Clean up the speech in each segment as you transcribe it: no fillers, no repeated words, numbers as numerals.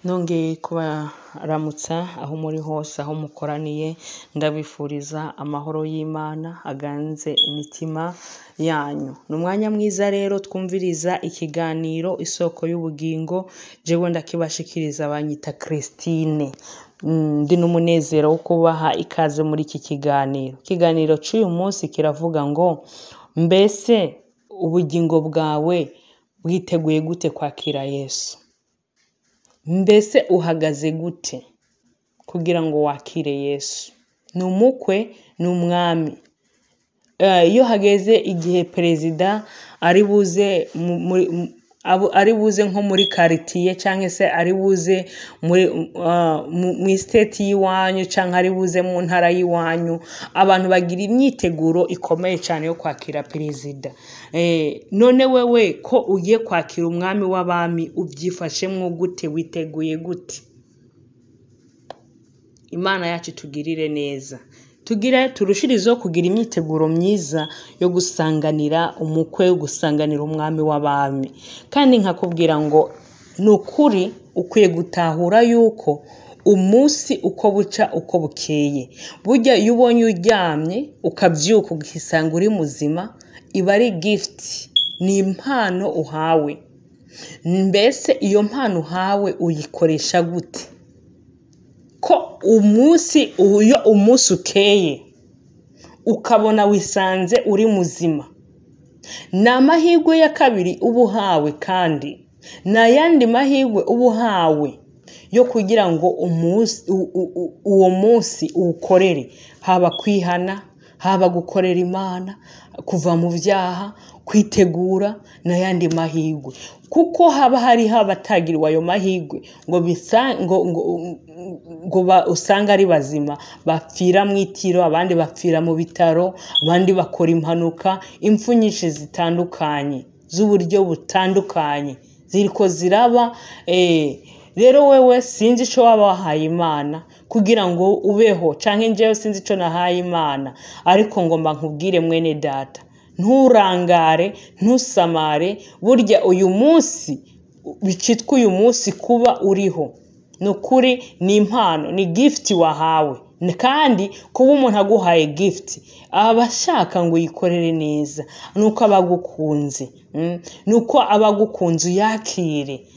Nongeye kubaramutsa aho muri hose, aho mukoraniye, ndabifuriza amahoro y'Imana aganze imitima yanyu. Ni umwanya mwiza rero twumviriza ikiganiro Isoko y'Ubugingo, jewe ndakibashikiriza banyita Christine. Ndi n'umunezero wo kubaha ikaze muri iki kiganiro. Ikiganiro c'uyu munsi kiravuga ngo mbese ubugingo bwawe bwiteguye gute kwakira Yesu? Mbese uhagaze gute kugira ngo wakire Yesu? Ni umukwe, ni umwami. Iyo hageze igihe perezida ari buze ari buze nko muri karitiye cyangwa se ari buze muri siteti y'iwanyu cyangwa ari buze mu ntara y'iwanyu, abantu bagira imyiteguro ikomeye cyane yo kwakira perezida. None wewe ko ugiye kwakira umwami w'abami ubyifashemwo gute? Witeguye gute? Imana yacu itugirire neza, tugire turushirizeho kugira imyiteguro myiza yo gusanganira umukwe, yo gusanganira umwami w'abami. Kandi nkakubwira ngo ni ukuri ukwiye gutahura yuko umunsi uko buca uko bukeye, burya iyo ubonye uryamye ukabyuka ukisanga uri muzima, iba ari gift, ni impano uhawe. Mbese iyo mpano uhawe uyikoresha gute? Ko umunsi, iyo umunsi ukeye ukabona wisanze uri muzima, ni amahirwe ya kabiri uba uhawe, kandi ni ayandi mahirwe uba uhawe yo kugira ngo uwo munsi uwukorere, haba kwihana, haba gukorera Imana, kuva mu byaha, kwitegura n'ayandi mahirwe, kuko haba hariho abatagiriwe ayo mahirwe ngo usanga ari bazima, bapfira mu itiro, abandi bapfira mu bitaro, abandi bakora impanuka, impfu nyinshi zitandukanye z'uburyo butandukanye ziriko ziraba. Rero wewe sinzi ico waba wahaye Imana kugira ngo ubeho, canke njyewe sinzi ico nahaye Imana, ariko ngomba nkubwire mwene data, nturangare, ntusamare. Burya uyu munsi bicitwa uyu munsi kuba uriho, ni ukuri ni impano, ni gift wahawe. Kandi kuba umuntu aguhaye gift aba ashaka ngo uyikorere neza, nuko aba agukunze, nuko aba agukunze uyakire.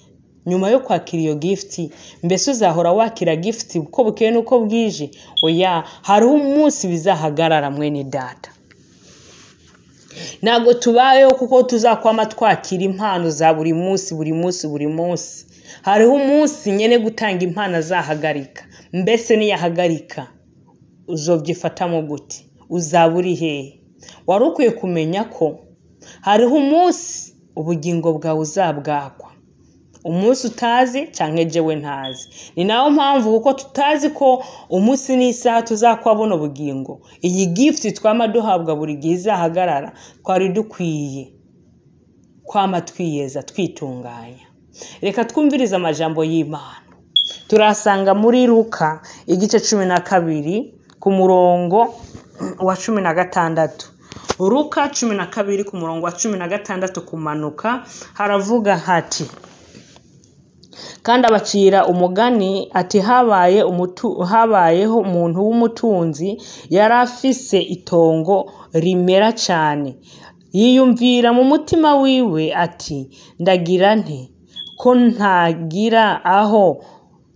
Nyuma yo kwakira iyo gift, mbese uzahora wakira gift uko bukeye n'uko bwije? Oya, hariho umunsi bizahagarara mwene data. Ntabwo tubayeho kuko tuzakwama twakira impano za buri munsi buri munsi buri munsi. Hariho umunsi nyene gutanga impano azahagarika. Mbese niyahagarika uzovyifatamo gute? Uzaba uri hehe? Wari ukwiye kumenya ko hariho umunsi ubugingo bwawe uzabwakwa, umunsi utazi canke jewe ntazi. Ni nayo mpamvu, kuko tutazi ko umunsi n'isaha tuzakwa buno bugingo, iyi gift twama duhabwa buri gihe izahagarara, twari dukwiye kwama twiyeza twitunganya. Reka twumvirize amajambo y'Imana. Turasanga muri Luka igice 12 ku murongo wa 16. Luka 12 ku murongo wa 16 kumanuka, haravuga hati: kandi abacira umugani ati habayeho umuntu w'umutunzi yari afise itongo rimera cyane, yiyumvira mu mutima wiwe ati ndagira nte ko ntagira aho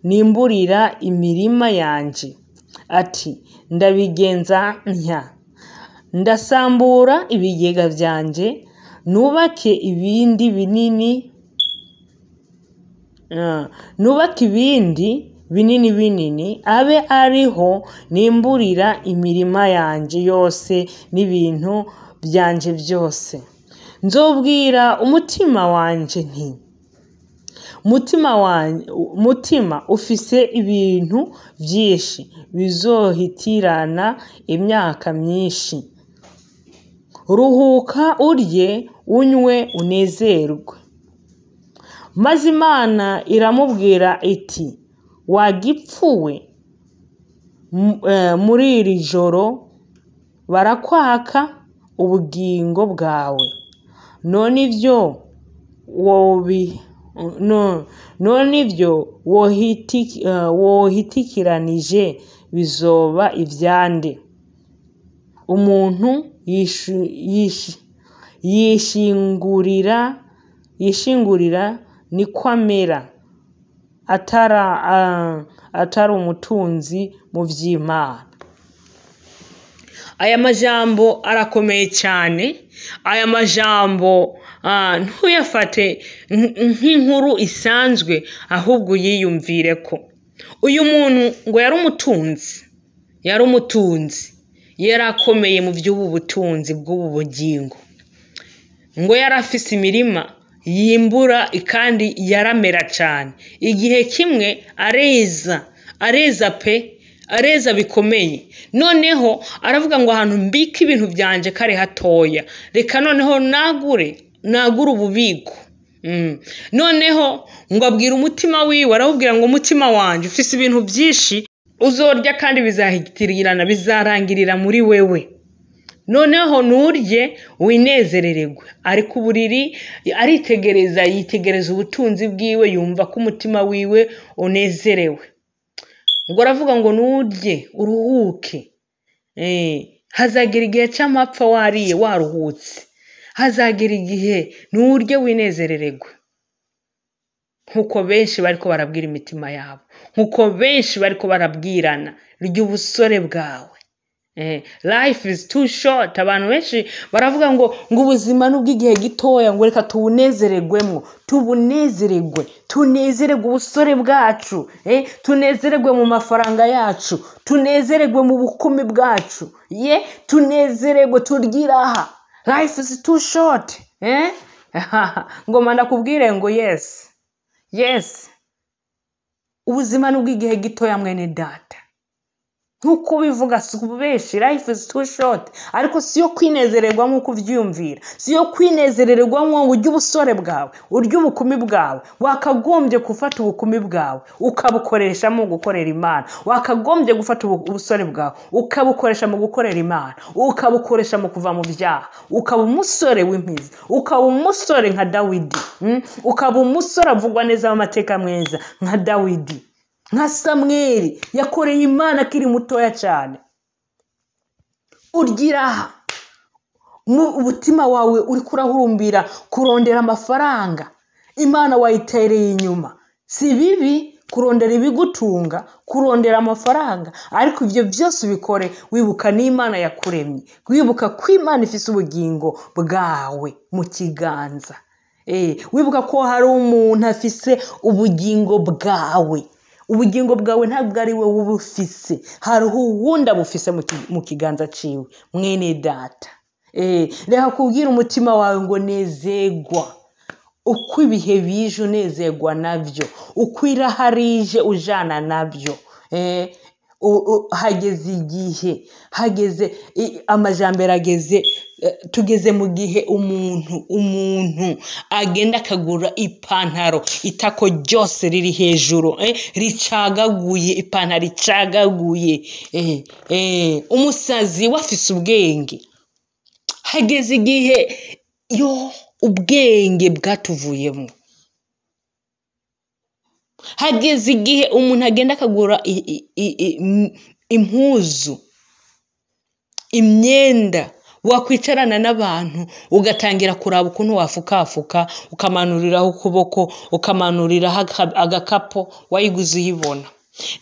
nimburira imirima yanje? Ati ndabigenza ntya, ndasambura ibigega vyanje, nubake ibindi binini, nubake ibindi binini binini, abe ariho nimburira imirima yanje yose n'ibintu vyanje vyose. Nzobwira umutima wanje nti mutima ufise ibintu vyinshi bizohitirana imyaka myinshi, ruhuka urye unywe unezerwe. Maze Imana iramubwira iti wagipfuwe, muri iri joro barakwaka ubugingo bwawe, none ivyo no none ivyo wohitikiranije bizoba ivyande? Umuntu yishingurira niko amera, atari umutunzi mu vy'Imana. Aya majambo arakomeye cyane. Aya majambo ntuyafate nk'inkuru isanzwe, ahubwo uyiyumvire ko uyu muntu ngo yari umutunzi, yari umutunzi, yari akomeye mu by'ubu butunzi bw'ubu bugingo, ngo yari afise imirima yimbura kandi yaramera cyane. Igihe kimwe areza, areza pe, areza bikomeye. Noneho aravuga ngo ahantu mbika ibintu byanje kare hatoya, reka noneho nagure ububiko. Noneho ngo abwira umutima wiwe, arawubwira ngo umutima wanje ufise ibintu byinshi uzorya kandi bizahitirirana, bizarangirira muri wewe. Noneho nurye winezerererwe. Ari ku buriri aritegereza, yitegereza ubutunzi bwiwe, yumva ko umutima wiwe unezerewe. Ngo aravuga ngo nurye uruhuke, hazagera igihe cy'amapfa wariye waruhutse, hazagera igihe nurye winezerererwe. Nkuko benshi bariko barabwira imitima yabo, nkuko benshi bariko barabwirana, rya ubusore bwawe. Life is too short. Abantu benshi baravuga ngo ubuzima n'ubw'igihe gitoya, ngo reka tubunezererwemwo, tubunezererwe, tunezererwe ubusore bwacu, tunezererwe mu mafaranga yacu, tunezererwe mu bukumi bwacu, ye tunezererwe, turyiraha. Life is too short. Ngoma ndakubwire ngo yes, yes, ubuzima n'ubw'igihe gitoya mwene data. Nkuko bivuga si ububeshi, life is too short. Ariko si yo kwinezererwa nk'uko uvyiyumvira, si yo kwinezererwa ngo urye ubusore bwawe, urye ubukumi bwawe. Wakagombye gufata ubukumi bwawe ukabukoresha mu gukorera Imana, wakagombye gufata ubusore bwawe ukabukoresha mu gukorera Imana, ukabukoresha mu kuva mu byaha, ukaba umusore w'impizi, ukaba umusore nka Dawidi, ukaba umusore avugwa neza mu mateka meza nka Dawidi, nka Samweli yakoreye Imana akiri mutoya cyane. Uryiraha mu umutima wawe uri kurahurumbira kurondera amafaranga, Imana wayitereye inyuma. Si bibi kurondera ibigutunga, kurondera amafaranga, ariko ivyo byose ubikore wibuka n'Imana yakuremye, wibuka ko Imana ifise ubugingo bwawe mu kiganza, wibuka ko hari umuntu afise ubugingo bwawe. Ubugingo bwawe ntabwo ari we ubufise, hariho uwundi abufise mu kiganza ciwe, mwene data. Reka kubwira umutima wawe ngo nezegwa, uko ibihe bije unezegwa navyo, uko iraha rije ujana navyo. Hageze igihe, hageze amajambere ageze, tugeze mu gihe umuntu agenda akagura ipantaro itako ryose riri hejuru, ricagaguye, ipantaro icagaguye, umusazi wafise ubwenge. Hageze igihe yo ubwenge bwatuvuyemo. Hageze igihe umuntu agenda akagura impuzu, imyenda, wakwicarana n'abantu ugatangira kuraba ukuntu wafukafuka, ukamanuriraho ukuboko, ukamanuriraho agakapo wayiguze uyibona.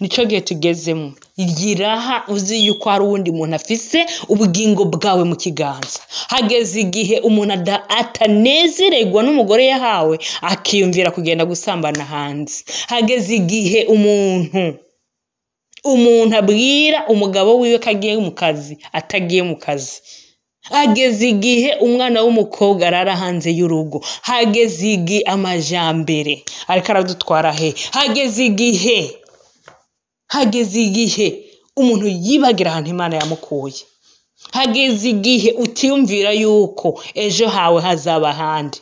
Nico gihe tugezemo. Ryiraha uzi yuko hari uwundi muntu afise ubugingo bwawe mu kiganza. Hageze igihe umuntu atanezererwa n'umugore yahawe, akiyumvira kugenda gusambana hanze. Hageze igihe umuntu abwira umugabo wiwe ko agiye mu kazi, atagiye mu kazi. Hageze igihe umwana w'umukobwa arara hanze y'urugo. Hageze igihe amajambere ariko aradutwara he. Hageze igihe umuntu yibagira ahantu Imana yamukuye. Hageze igihe utiyumvira yuko ejo hawe hazaba ahandi,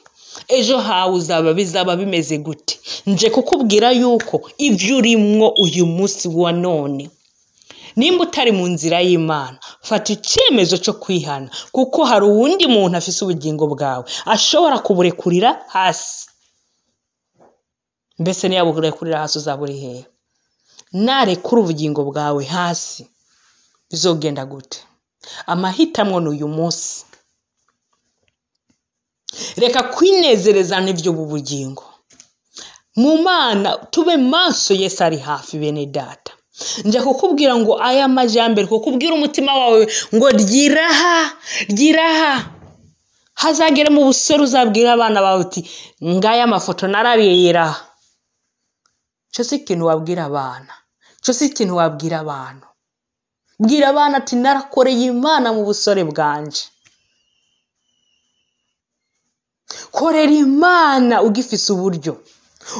ejo hawe uzaba bizaba bimeze gute. Nje kukubwira yuko ivyo urimwo uyu munsi wa none, nimba utari mu nzira y'Imana, fata icyemezo cyo kwihana, kuko hari uwundi muntu afise ubugingo bwawe ashobora kuburekurira hasi. Mbese niyaburekurira hasi uzaba uri hehe? Narekura ubugingo bwawe hasi bizogenda gute? Amahitamwo ni uyu munsi. Reka kwinezereza n'iby'ubu bugingo. Mu Mana tube maso, Yesu ari hafi. Bene data, njya kukubwira ngo aya majyambere, kukubwira umutima wawe ngo ryiraha, ryiraha, hazagere mu busore uzabwira abana bawe uti ngaya amafoto nararira. Cyo si ikintu wabwira abana, cyo si ikintu wabwira abantu. Bwira abana ati narakoreye Imana mu busore bwanje. Korera Imana ugifise uburyo,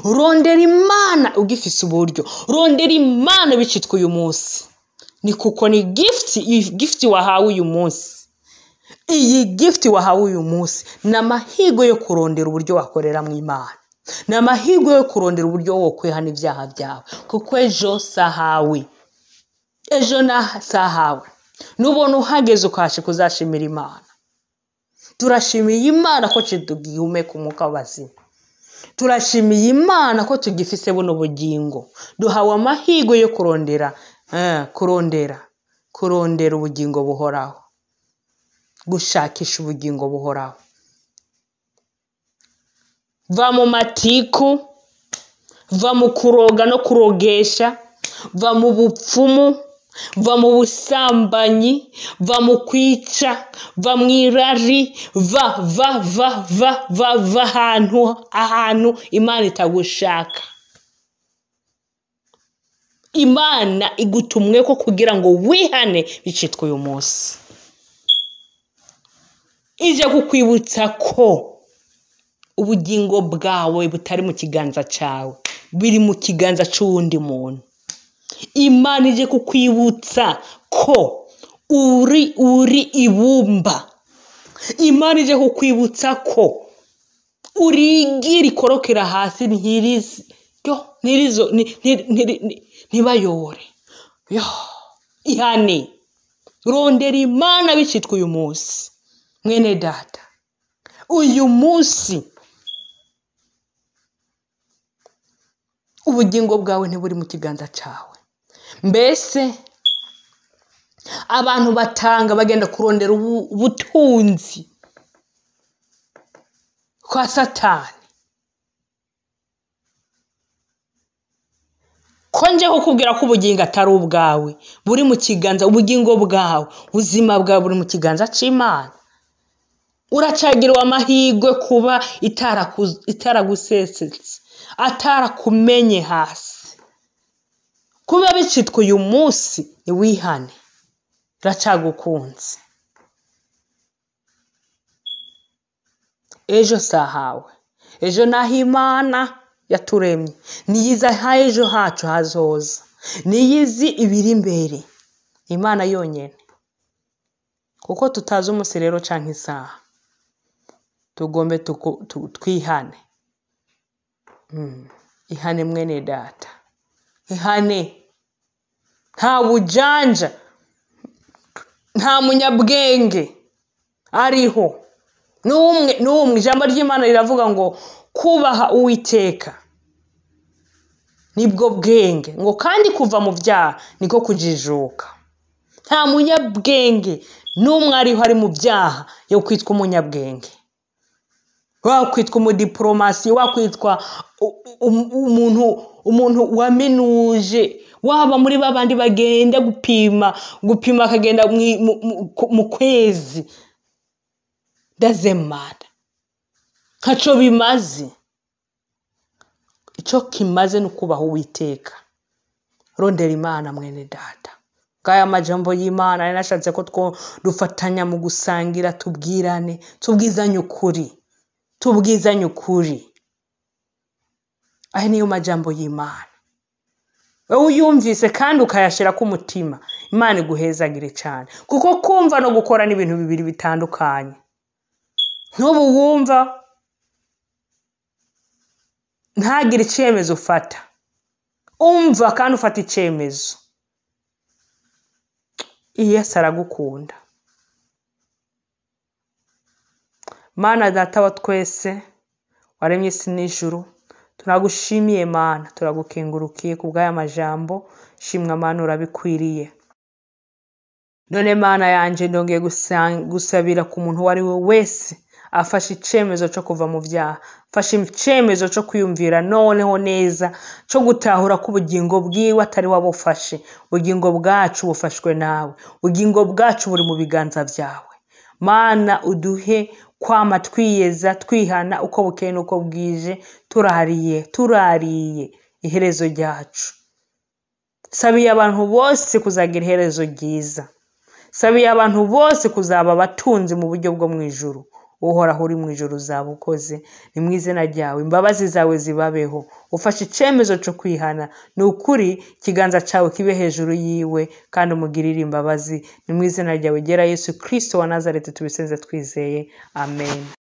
rondera Imana ugifise uburyo, rondera Imana bicitwa uyu munsi. Ni kuko ni gift, iyi gift wahawe uyu munsi, iyi gift wahawe uyu munsi ni amahirwe yo kurondera uburyo wakorera mu Imana, ni amahirwe yo kurondera uburyo wo kwihana ibyaha byawe, kuko ejo sahawe, ejo na sahawe. Nubona uhageze ukahashika uzashimira Imana. Turashimiye Imana ko tugihumeka umwuka w'abazima, turashimiye Imana ko tugifise buno bugingo. Duhawe amahirwe yo kurondera, kurondera, kurondera ubugingo buhoraho, gushakisha ubugingo buhoraho. Va mu matiku, va mu kuroga no kurogesha, va mu bupfumu, va mu busambanyi, va mu kwica, va mu irari, va va va va va va ahantu, ahantu Imana itagushaka. Imana igutumwe ko kugira ngo wihane bicitwa uyu munsi. Ije kukwibutsa ko ubugingo bwawe butari mu kiganza cyawe, biri mu kiganza cy'uwundi muntu. Imana ije kukwibutsa ko uri ibumba. Imana ije kukwibutsa ko uri igi rikorokera hasi ntibayore. Ihane, rondera Imana bicitwa uyu munsi. Mwene data, uyu munsi ubugingo bwawe ntiburi mu kiganza cyawe. Mbese abantu batanga bagenda kurondera ubutunzi kwa Satani. Ko nje kukubwira ko ubugingo atari ubwawe, buri mu kiganza, ubugingo bwawe, ubuzima bwawe buri mu kiganza cy'Imana. Uracagirwa amahirwe kuba itaragusesetse, atarakumenye hasi. Kuba bicitwa uyu munsi niwihane, iracagukunze. Ejo sahawe, ejo naho Imana yaturemye, niyizi aha ejo hacu hazoza, niyizi ibiri imbere, Imana yonyene. Kuko tutazi umunsi rero canke isaha, tugombe twihane. Ihane mwene data, ihane. Nta bujanja, nta munyabwenge ariho n'umwe n'umwe. Ijambo ry'Imana riravuga ngo kubaha Uwiteka nibwo bwenge, ngo kandi kuva mu byaha niko kujijuka. Nta munyabwenge n'umwe ariho ari mu byaha yo kwitwa umunyabwenge, wakwitwa umudiplomasi, wakwitwa umuntu waminuje, waba muri babandi bagenda gupima akagenda mu kwezi. Doesn't matter, ntaco bimaze. Ico kimaze ni ukubaha Uwiteka. Rondera Imana mwene data. Ngaya majambo y'Imana nari nashatse ko dufatanya mu gusangira, tubwirane, tubwizanye ukuri, tubwizanye ukuri. Aya niyo majambo y'Imana. Wowe uyumvise kandi ukayashira ku mutima, Imana iguhezagire cyane. Kuko kumva no gukora ni ibintu bibiri bitandukanye. Ntubu wumva ntagire icyemezo ufata, umva kandi ufata icyemezo. Yesu aragukunda. Mana data wa twese waremye isi n'ijuru, Turagushimiye Mana, turagukengurukiye ku bw'aya majambo. Shimwa Mana, urabikwiriye. None Mana yanje, ndongeye gusabira ku muntu uwo ari we wese afashe icemezo co kuva mu vyaha, afashe icemezo co kwiyumvira noneho neza, co gutahura ko ubugingo bwiwe atari we abufashe. Ubugingo bwacu bufashwe nawe, ubugingo bwacu buri mu biganza vyawe. Mana, uduhe kwama twiyeza, twihana uko bukeye n'uko bwije, turariye, turariye iherezo ryacu. Sabiye abantu bose kuzagira iherezo ryiza. Sabiye abantu bose kuzaba abatunzi mu buryo bwo mu ijuru. Uhoraho uri mu ijuru uzaba ukoze. Ni mu izina ryawe, imbabazi zawe zibabeho. Ufashe icemezo co kwihana, ni ukuri ikiganza cawe kibe hejuru yiwe kandi umugirire imbabazi. Ni mu izina ryawe ryera Yesu Kristo wa Nazareti tubisenze twizeye, amen.